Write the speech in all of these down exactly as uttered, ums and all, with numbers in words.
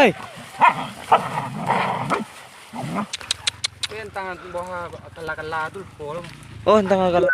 Hei. Itu yang tangan bawah kala-kala tu, pol. Oh, yang tangan kala.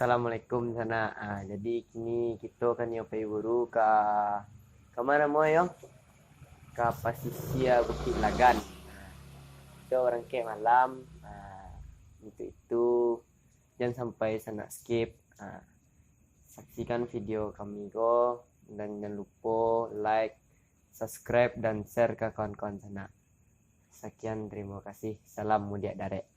Assalamualaikum, sanak. Ah, jadi kini kito kan nio pai buru ka, ka ma namo yo? Ka pasisia Bukik Lagan. Ah, kito barangkek malam. Ah, untuk itu, jan sampai sanak skip. Ah, saksikan video kami ko, dan jan lupo like, subscribe, dan share ka kawan-kawan sanak. Sakian, tarimo kasih. Salam mudiak darek.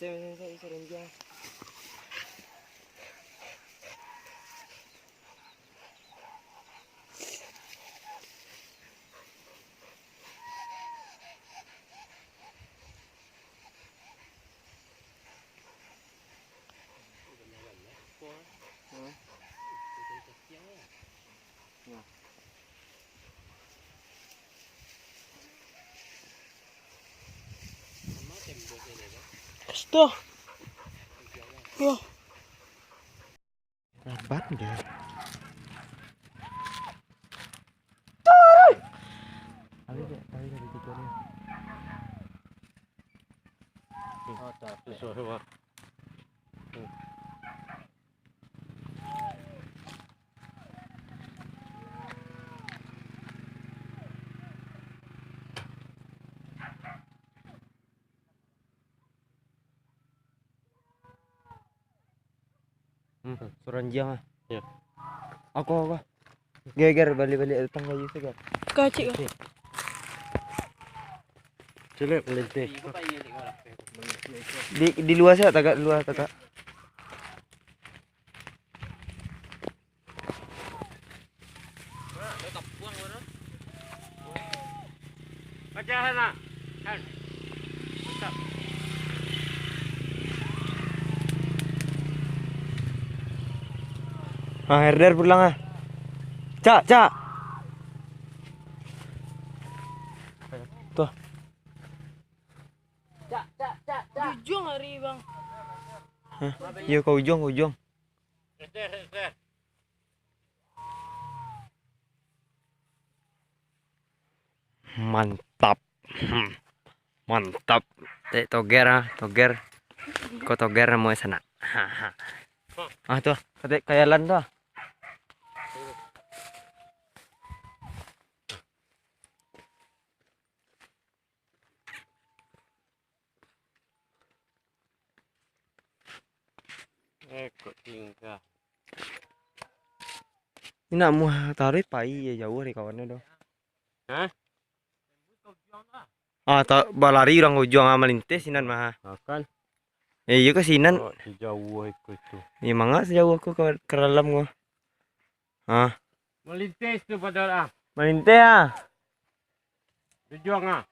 Cewek, cewek, cewek, cewek. Astaga. Yo. Rabat dia. Habis dia, habis dia tiga ni. Oh, tak. Susah, Bang. Hmm, suranjang ah. Ya. Aku, aku. Geger balik-balik datang lagi tu kan. Kacik kah? Cilek melinting. Di, di luar saja, tagak luar, tagak. Ah, herder pulang ah. Cak, cak. Tuh. Cak, cak, cak, cak. Ujung hari, Bang. Hah? Iyo, ka ujung, ka ujung. Mantap. Hmm. Mantap. Dek toger ah, toger. Ko toger namo sanak. Ah, tu, katik kayalan tu ah. Eh, kok tingkah. Ini nak muah taruih pai ya jauh dari kawannya doh. Hah? Ah, ta-, balari urang ujung ah, malinteh sinan mah. Makan. Eh, iyo ka sinan. Oh, sejauh iko tu. Iyo manga sejauh aku ka, ka dalam ko. Ah. Malinteh tu padahal ah. Malinteh ah. Ujung ah.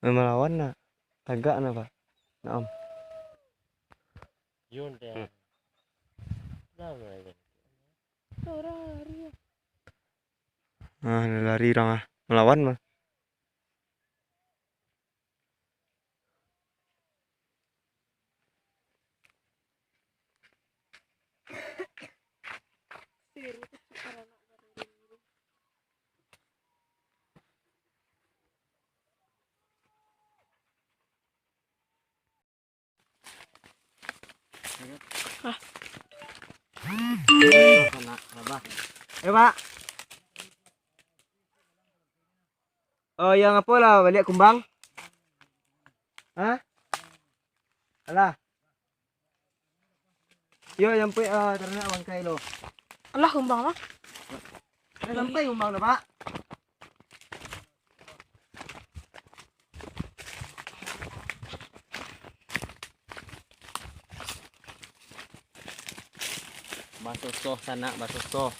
Eh, malawan nak. Tagak nak, Pak. Naam. Yun deh. Hmm. Nah, lari. Ah, lari urang ah. Malawan mah. Eh, Pak. Oh, yang apo lah baliak kumbang? Hah? Alah. Yo, jampuik, ah, taranak bangkai lo. Alah, kumbang mah. Sampai kumbang tu, Pak. Basosoh sanak, basosoh.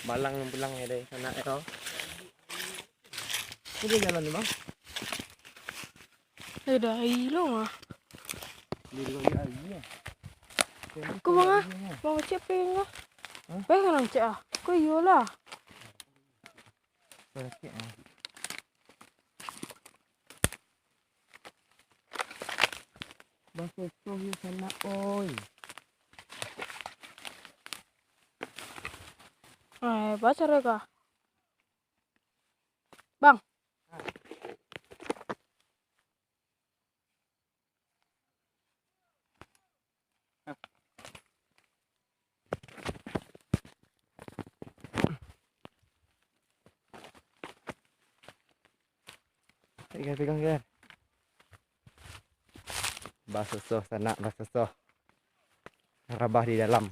Balang pulang ya deh, sanak ya. Ini jalan ni, Bang. Eh, dah air lo mah. Ini juga air, air, ya. Aku bang ah, bang cek apa yang ah? Hah? Baik kan cek ah? Kau iyolah. Sakit ah. Basosoh yo sanak oi. Eh, baca rega. Bang. Pegang, pegang, Ger. Basosoh sanak, basosoh. Rabah di dalam.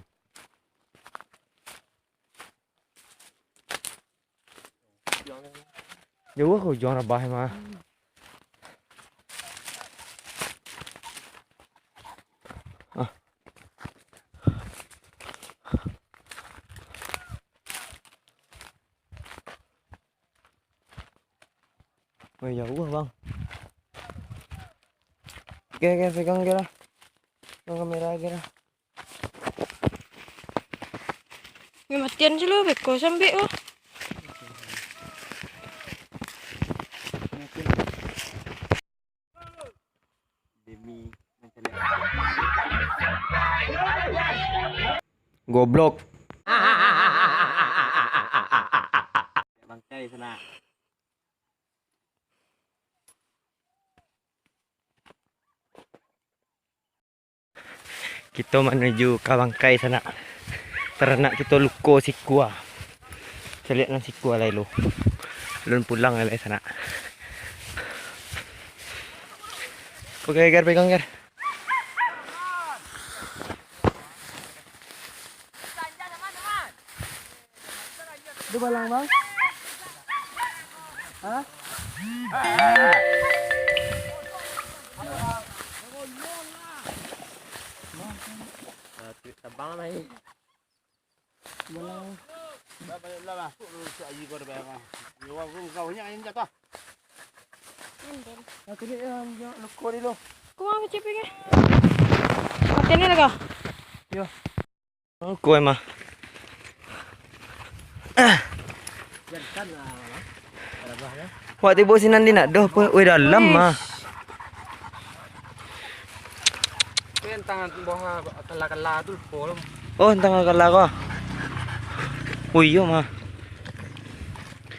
Jauah ka ujuang rabah mah. Ah. Oh, jauah, Bang. Oke, oke, pegang, oke lah. Pegang kamera, oke lah. Matian se lo, beko sambik ko. Demi Goblok. Bangkai sanak. Kito manuju ka bangkai sanak. Taranak kito luko sikua. Caliak nan sikua lai lo. Alun pulang lai sanak. Oke, Gar, pegang, Gar. Itu balang, Bang? Hah? Tabang lah, eh. Balang. Nah, tu dia yang luko dia tu. Kurang kecil pergi. Matian ni lah kau. Yo. Kuat mah. Wak tibo sinan di nak doh pun. Weh, dalam mah. Tentang buah kala-kala tu pol. Oh, tentang kala ko. Oh iyo mah.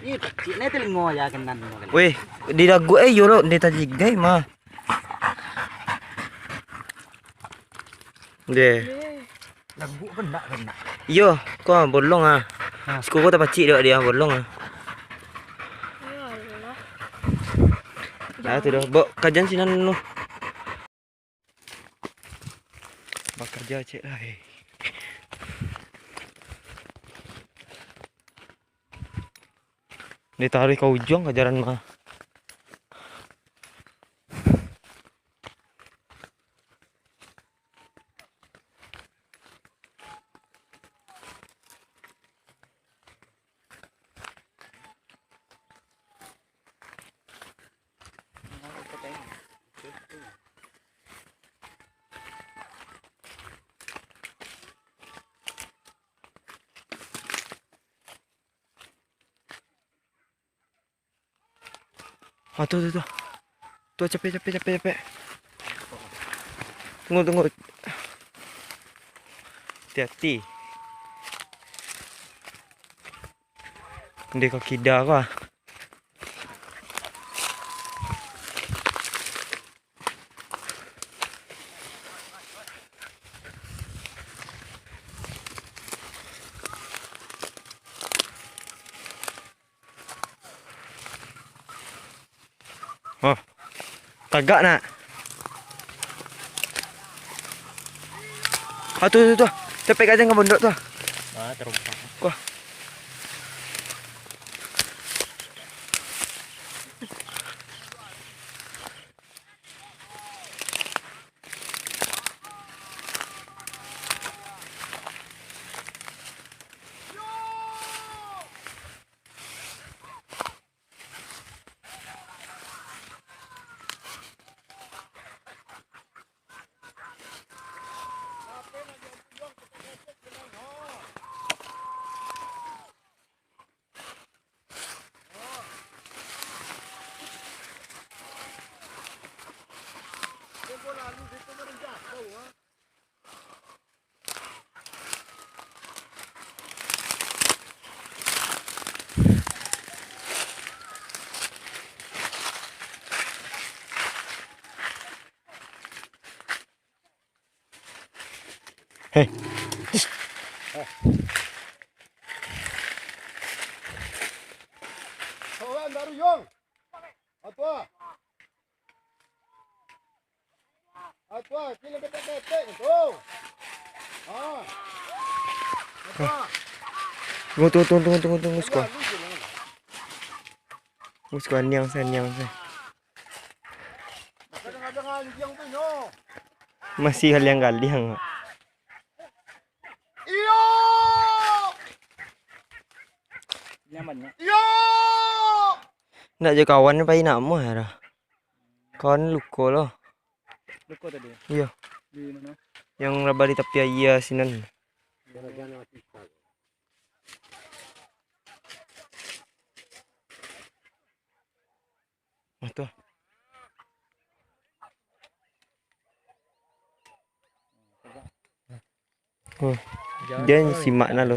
Ih, cik ni telingo ya kenan. Weh, di dagu eh yo lo di tajigai mah. Deh. Lagu kena, kena. Iyo, ko bolong ah. Ha. Sikuku tapacik dek dia bolong ah. Ya Allah. Ah, tu dah. Bok kajan sinan lu. Bakaja cek lah, eh. Ditarik ka ujuang ka jalan mah. Ah, tu, tu, tu. Tu, capek, capek, capek, capek. Tunggu, tunggu. Hati-hati. Dia kaki dah apa? Oh. Tagak nak. Ah, tu, tu, tu. Capek ka jangan bondok tu. Ah, terompak. Wah. Hei. Kawan baru, Yong. Apa? Apa? Kilo betek-betek tu. Ah. Apa? Tunggu, tunggu, tunggu, tunggu, tunggu, tunggu, sekolah. Saniang, saniang, sa. Kadang-kadang anjing tu, nyo. Masih galiang-galiang. Iyo! Nyamannya. Iyo! Ndak jo kawan pai nak muah dah. Kawan luko lo. Luko tadi? Iyo. Di mana? Yang raba di tapi aia sinan. Ah, tu. Oh. Jan simak nah lo.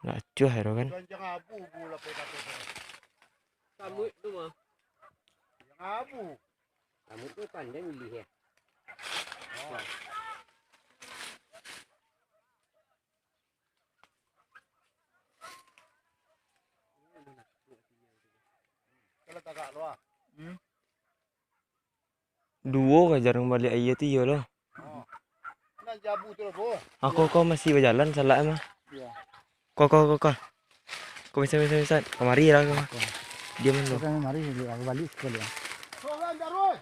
Nak acuah ero kan. Kamut tu mah. Kamut tu pandai milih ya. Kalau tagak tu ah. Hmm. Duo ka jarang baliak aia tu iyo lo. Oh. Nan jabu tu lo, Bo. Ako ko masih bajalan salak mah. Iya. Ko ko ko ko. Ko bisa bisa bisa. Kamari lah ko. Diam lo. Ko kamari, aku balik sekali ya. Soran daroi.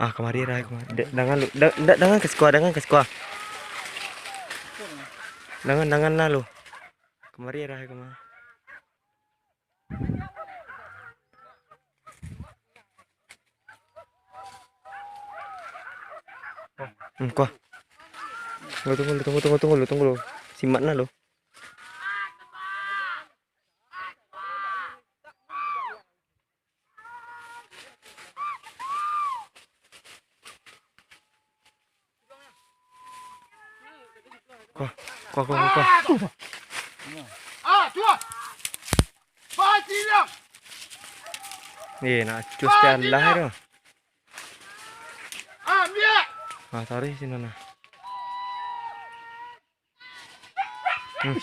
Ah, kamari lah, kamari. Da-, dangan lu, da-, da-, dangan ka sikoa, dangan ka sikoa. Dangan, dangan lah lu. Kamari lah, kamari. Hmm, kuah. Tunggu, tunggu, tunggu, tunggu, tunggu, tunggu. Simak nah lu. Kuah, kuah, kuah, kuah, kuah. Eh, nak acus teh alah tu. Ah, tarik sini nah. Hmm.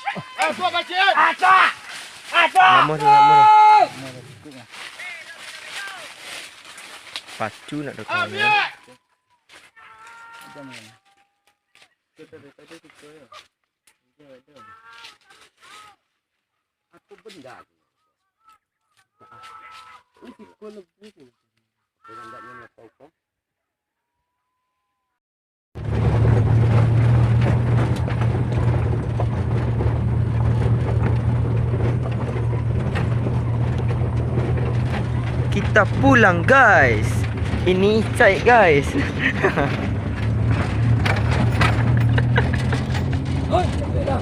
Lamo tu, lamo tu. Pacu nak datang ni. Apo benda tu? Ini kau lebu tu. Dengan ndak nyaman kau, kau. Kita pulang, guys. Ini Icai, guys. Oi, capek dah.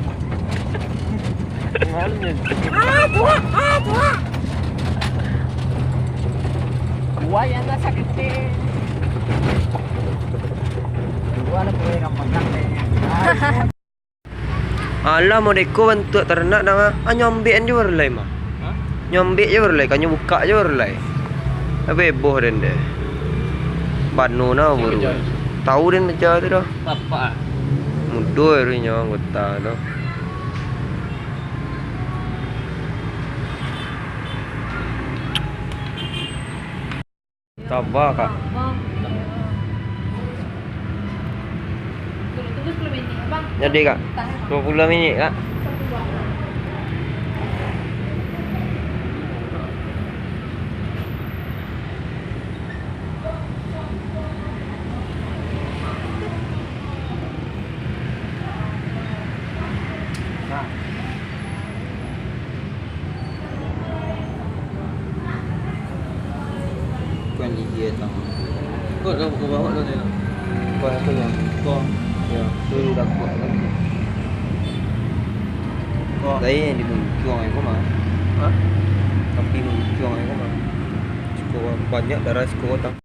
Ah, tuak! Ah, tuak! Buah yang dah sakit. Buah dah boleh rampakan kayaknya. Alah, modeko bantuak taranak dah, ah. Ah, nyombek an jo baru lai, mah. Hah? Nyombek jo baru lai, kanyo bukak jo baru lai. Tapi heboh den deh. Bano nah baru. Tahu den baca tu dah. Bapak. Mudo hari nyo anggota tu. Sabar, Kak. Jadi, Kak. Dua puluh minit, Kak. Kuan gigi datang. Kau dah buka bawah dah, dah. Kuan aku nya. Kau. Ya, tu dah kuat kan. Kau. Tadi yang di muncuang aku mah. Hah? Tapi muncuang aku mah. Cukup banyak darah cukup datang.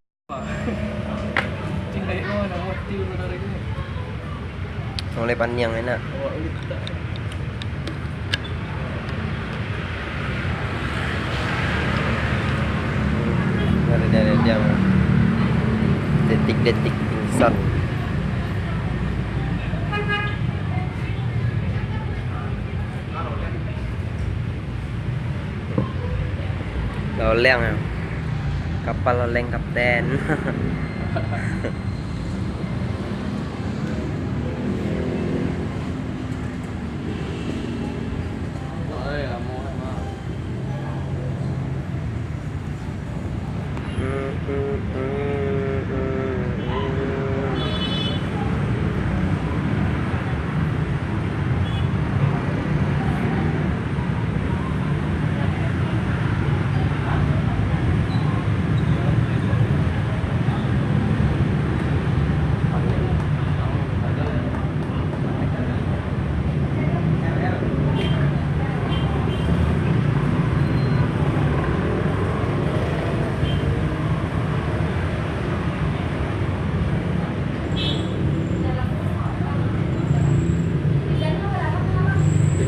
Mulai paniang enak. Ada, ada, ada. Detik-detik pingsan. Oleng, ya. Kapal oleng, kapten.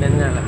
Pindah lah.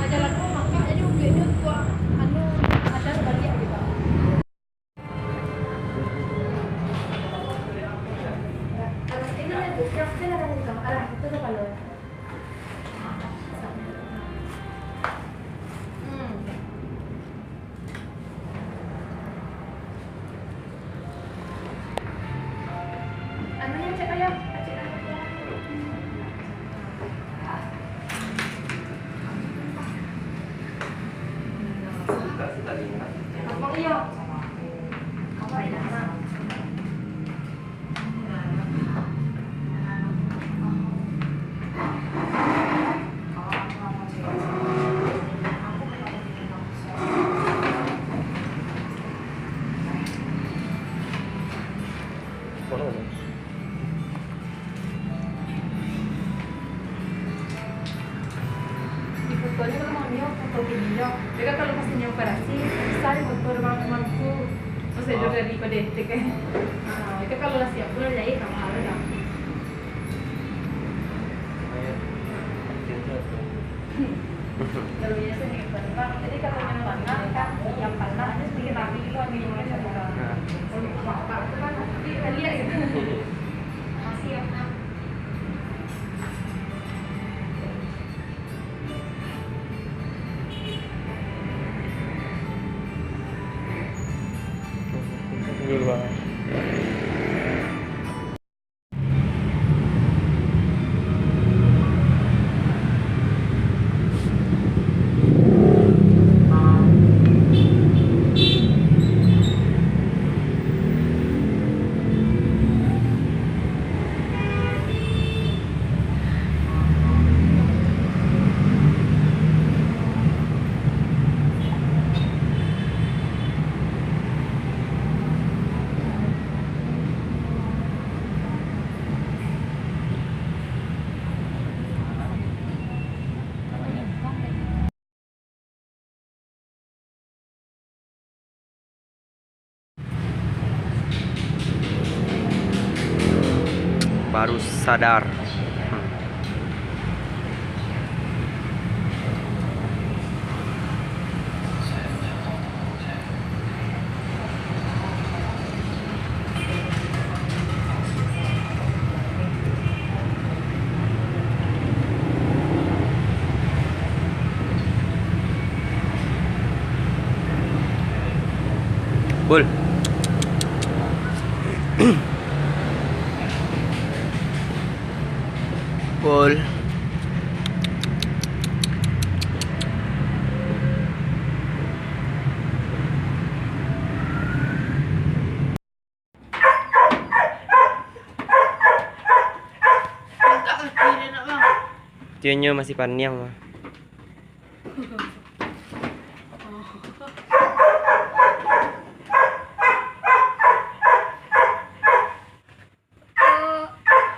Di fotonyo kalau mau nio, foto video. Jadi kalau pas nio operasi, bisa di foto rumah-rumah tu. Prosedur dari kode etik kan. Ah, itu kalau lah siap, kalau jahit, sama hal dah. Kalau biasa di depan, Bang. Jadi kalau yang panas kan, yang panas itu sedikit rapi dulu, ambil minyak dulu. Nah. Kalau bapak itu kan, nanti kita lihat gitu. Masih ya, Bang. Dulu, Bang. Baru sadar. Bul. Bul. Tionyo masih paniang mah.